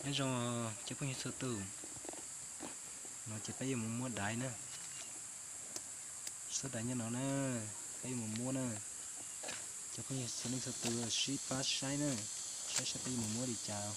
Nyob zoo cov phooj ywg txhua tus, no ces peb yuav mus muab daiv na. Xub daiv nyob no na, peb yuav mus muab na. Cov phooj ywg txhua leej txhua tus sib pab saib na, saib saib peb yuav mus muab li cas.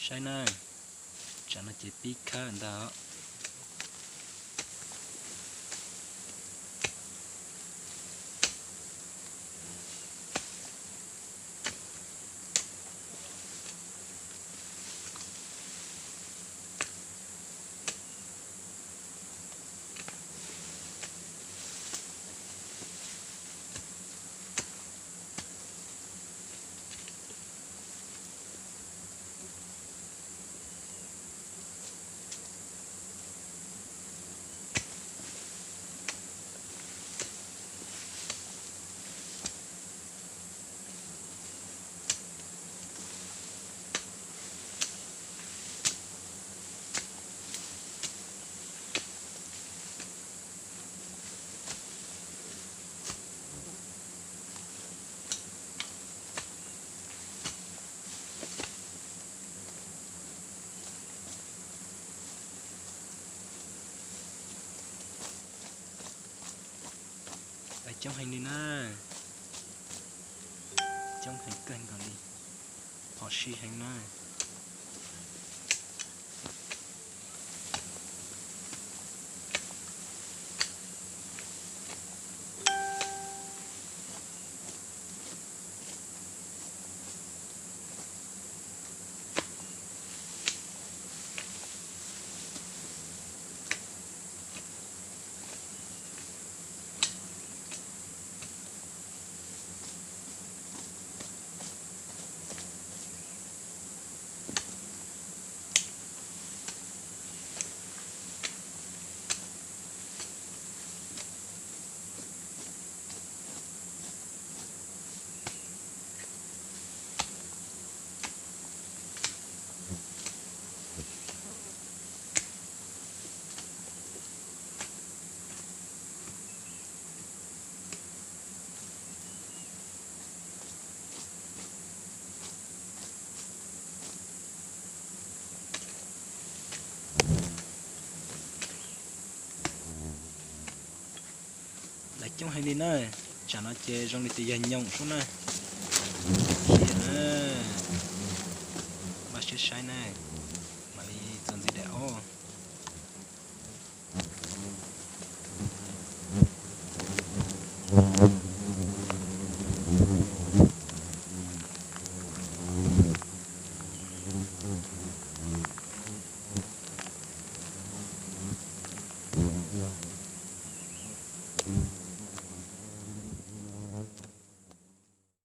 Saib na, tsam no ces pib khawb ntag. Coob heev li na, coob heev kawg nkaus li, phom sij heev na. Coob heev li na. Tsam no ces zoo li tias yog nyoos xwb na. Khiav na. Mas saib saib na.